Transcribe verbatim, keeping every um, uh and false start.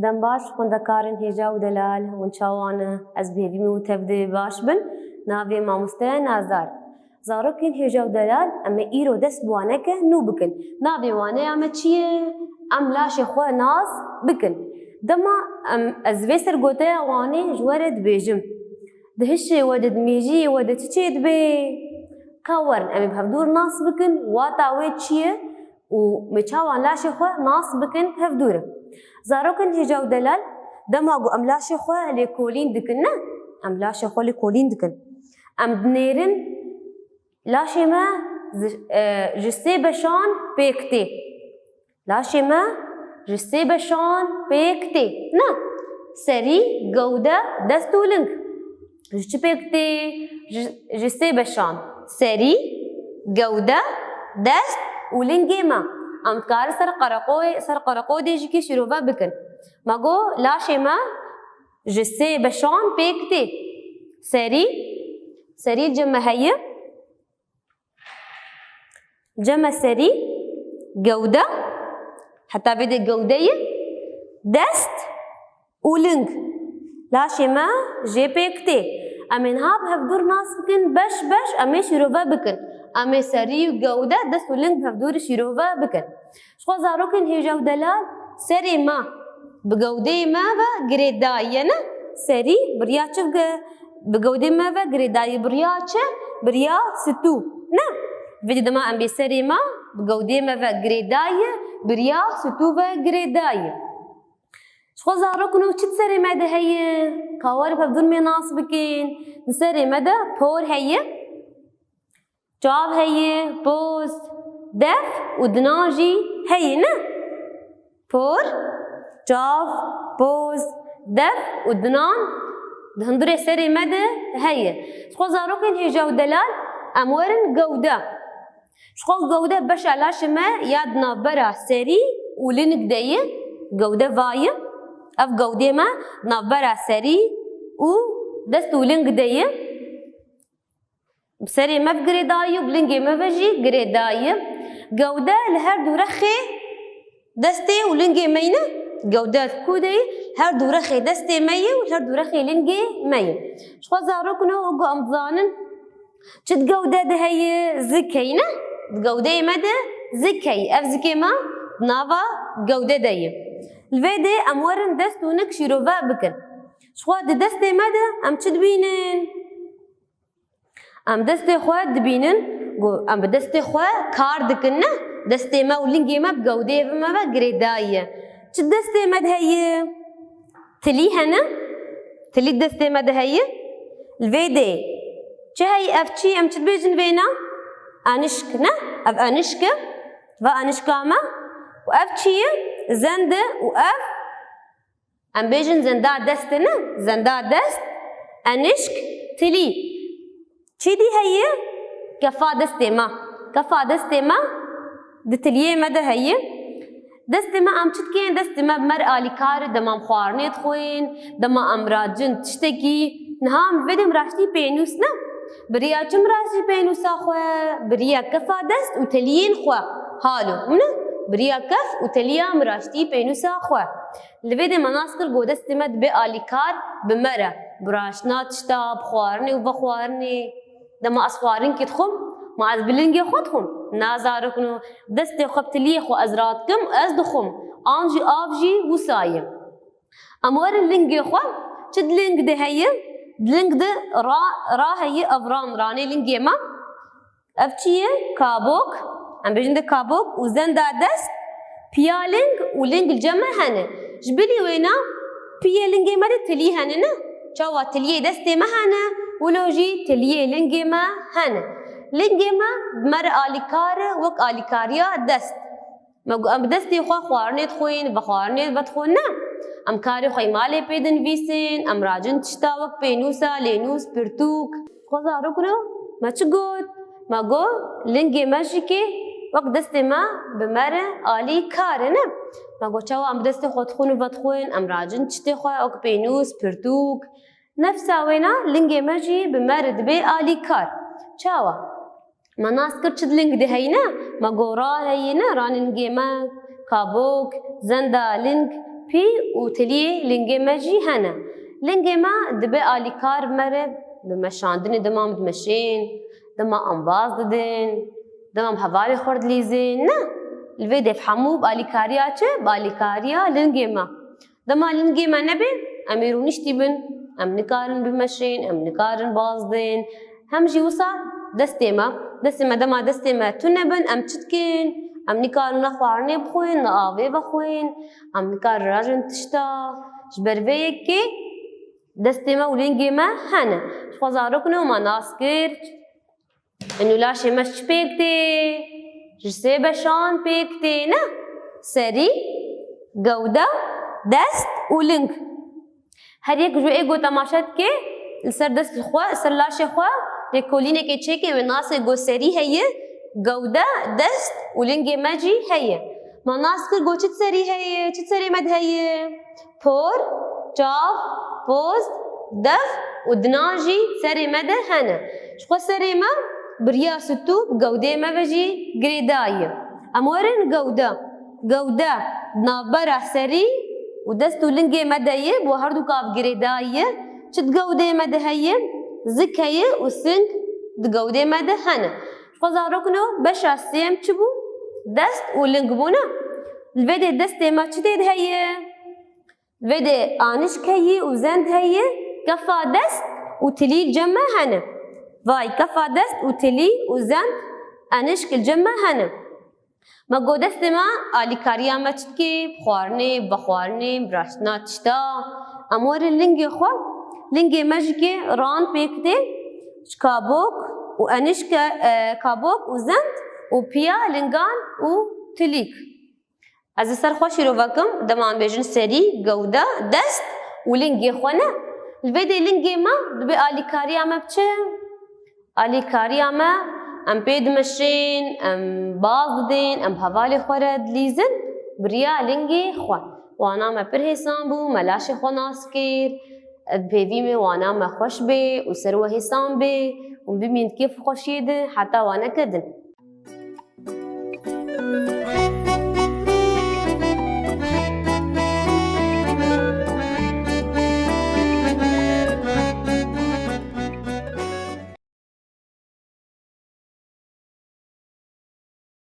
Dem baş, xwendekarên hêja û delal, hûn çawa ne? Ez bi hêvî me hûn tev de baş bin. Navê mamoste Nazar. Zarokên hêja û delal, em ê îro dest bi waneke nû bikin. Navê waneya me çi ye? Em laşê xwe nas bikin. Dema em, ez vê sergoteya wanê ji we re dibêjim. Di hişê we de, di mêjiyê we de çi çêdibe? Ka werin, em ê bi hevdûr nas bikin, wata wê çi ye? Û me çawan laşê xwe nas bikin hevdû re. Zarokên hêja û delal, dema ku em laşê xwe lêkolîn dikin, ne? Em laşê xwe lêkolîn dikin. Em dinêrin laşê me zi-, e, ji sê beşan pêk tê. Laşê me ji sê beşan pêk tê. Ne? Serî, gewde, dest û ling. Ji çi pêk tê? Ji, ji sê beşan. Serî, gewde, dest û lingê me. Em dikarin ser qereqoyê, ser qereqodê jî kê şîrove bikin. Me got laşê me ji sê beşan pêk tê. Serî, serî li cem me heye. Cem e serî, gewde, heta vê de gewde ye, dest û ling. Laşê me jê pêk tê. Em ê niha bi hevdûr nas bikin, beş beş em ê şîrove bikin. Em ê serî û gewde, dest û ling bi hevdûrî şîrove bikin. Ji xwe zarokên hêja û delal, serê me bi gewdeyê me ve girêdayî ye, ne? Serî bi riya çi ve, bi gewdeyê me ve girêdayî, bi riya çi? Bi riya stû, ne? Vê dema em bê serê me bi gewdeyê me ve girêdayî, bi riya stû ve girêdayî. Ji xwe zarokno çi di serê me de heye? Ka werin bi hevdûr me nas bikin. Di serê me de por heye. Çav heye, poz, def û dinan jî heye, ne? Por, çav, poz, def û dinan di hundirê serê me de heye. Ji xwe zarokên hêja û delal, em werin gewde. Ji xwe gewde beşa laşê me ya di navbera serî û ling de ye, gewde va ye. Ev gewdê me di navbera serî û dest û ling de ye. Bi serê me ve girêdayî û bi lingê me ve jî girêdayî. Gewde li her du rexê destê û lingê me ye, ne? Gewde li ku de ye? Her du rexê destê me ye û her du rexê lingê me ye. Ji xwe zarokno, wek ku em dizanin, çi di gewde de heye? Zik heye, ne? Di gewdeyê me de zik heye. Ev zikê me di nava gewde de ye. Li vê de em werin dest û ling şîrove bikin. Ji xwe di destê me de em çi dibînin? Em destê xwe dibînin, ku em bi destê xwe kar dikin, ne? Destê me û lingê me bi gewdeyê me ve girêdayî ye. Çi destê me de heye? Tilî hene. Tilî destê me de heye. Li vê de çi heye? Ev çi? Em çi dibêjin vêna? Enişk, ne? Ev enişk e. Va enişka me. Û ev çi ye? Zend e û ev Em bêjin zenda dest e, ne? Zenda dest, enişk, tilî. Çi dî heye? Kefa destê me. Kefa destê me di tiliyê me de heye. Destê me em çi dikin? Destê me bi me re alîkar e, dema em xwarinê dixwin, dema em miracin tiştekî. Niha em vê de miraştî pênûs ne. Bi riya çi miraştî pênûsa xwe? Bi riya kefa dest û tiliyên xwe. Halo, ne? Bi riya kef û tiliya miraştî pênûsa xwe. Li vê de me nas kir ku destê me dibe alîkar bi me re, bi raştina tişta, bi xwarinê û vexwarinê. Dema ez xwarinkî dixwim, ma ez bi lingê xwe dixwim? Na zarokno, destê xwe bi tiliyê xwe ez radikim û ez dixwim. An jî av jî wisa ye. Em werin lingê xwe, çi di ling de heye? Di ling de ra, ra heye, ev ran, ranê lingê me. Ev çi ye? Kabok. Em bêjin de kabok û zenda dest, piya ling û ling li cem me hene. Ji bilî wêna piyê lingê me de tilî hene, ne? Çawa tiliyê destê me hene, wilo jî tiliyê lingê me hene. Lingê me bi me re alîkar e wek alîkariya dest. Me got, em bi destê xwe xwarinê dixwin, vexwarinê vedixwin, ne? Em karê xwe yê malê pê dinivîsin, em racin tişta wek pênûsa, lênûs, pirtûk. Xwe zarokno, me çi got? Me got, lingê me jî kê wek destê me bi me re alîkar e, ne? Me got, çawa em bi destê xwe dixwin û vedixwin, em racin tiştê xwe wek pênûs, pirtûk. Nefsa wêna lingê me jî bi me re dibe alîkar. Çawa? Me nas kir çi di ling de heyne? Me got ra heyne, ranê lingê me, kabok, zenda ling, pî û tiliyê lingê me jî hene. Lingê me dibe alîkar bi me re, bi meşandinê dema em dimeşên, dema em baz didin, dema em hevalê xwe re dilîzin. Ne, li vê de ev hemû bi alîkariya çi? Bi alîkariya lingê me. Dema lingê me nebe, em ê rûniştî bin, em nikarin bimeşên, em nikarin baz din. Hem jî wisa destê me, destê me dema destê me tune bin, em çi dikin? Em nikarin ne xwarinê bixwin, ne avê vexwin, em nikarin rajin tişta. Ji ber vê yekê destê me û lingê me hene. Ji xwe zarokno me nas kir. Û laşê me çi pêk tê? Ji sê beşan pêk tê, ne? Serî, gewde, dest û ling. Her yek ji wê êgo temaşe dike, li ser dest xwe, li ser laşê xwe, lêkolînekê çêke, wê nasê go serî heye, gewde, dest û lingê me jî heye. Me nas kir go çi serî heye, çi serê me de heye? Por, çav, post, dev û dinan jî serê me de hene. Ji xwe serê me bi riya stû bi gewdê me ve jî girêdayî ye. Em werin gewde. Gewde di navbera serî û dest û lingê me de ye, bo herdûka ev girêdayî ye. Çi di gewdê me de heye? Zik heye û sing di gewdê me de hene. Ji xwe zarokno beşa sêyem çi bû? Dest û ling bûne. Li vê de destê me çi tê de heye? Li vê de anişk heye û zend heye, kefa dest û tilî li cem me hene. Vay, kefa dest û tilî û zend, anişk li cem me hene. Me got destê me alîkariya me çi dike, bi xwarinê, bi vexwarinê, bi raştina tişta. Em werin lingê xwe, lingê me jî ke ran pêk tê, ji kabok û enişke, e, kabok û zend û piya lingan û tilîk. Ez li ser xwe şîrove kim, dema em bêjin serî, gewde, dest û lingê xwe ne. Li vê de lingê me dibe alîkariya me bi çi? Alîkariya me, em pê dimeşin, em baz didin, em bi hevalê xwe re dilîzin, bi riya lingê xwe. Wana me pir hêsan bû, me laşê xwe nas kir, bi pêvî me wana me xweş bê û ser we hêsan bê û bimîn di kêf û xweşiyê de heta waneke din.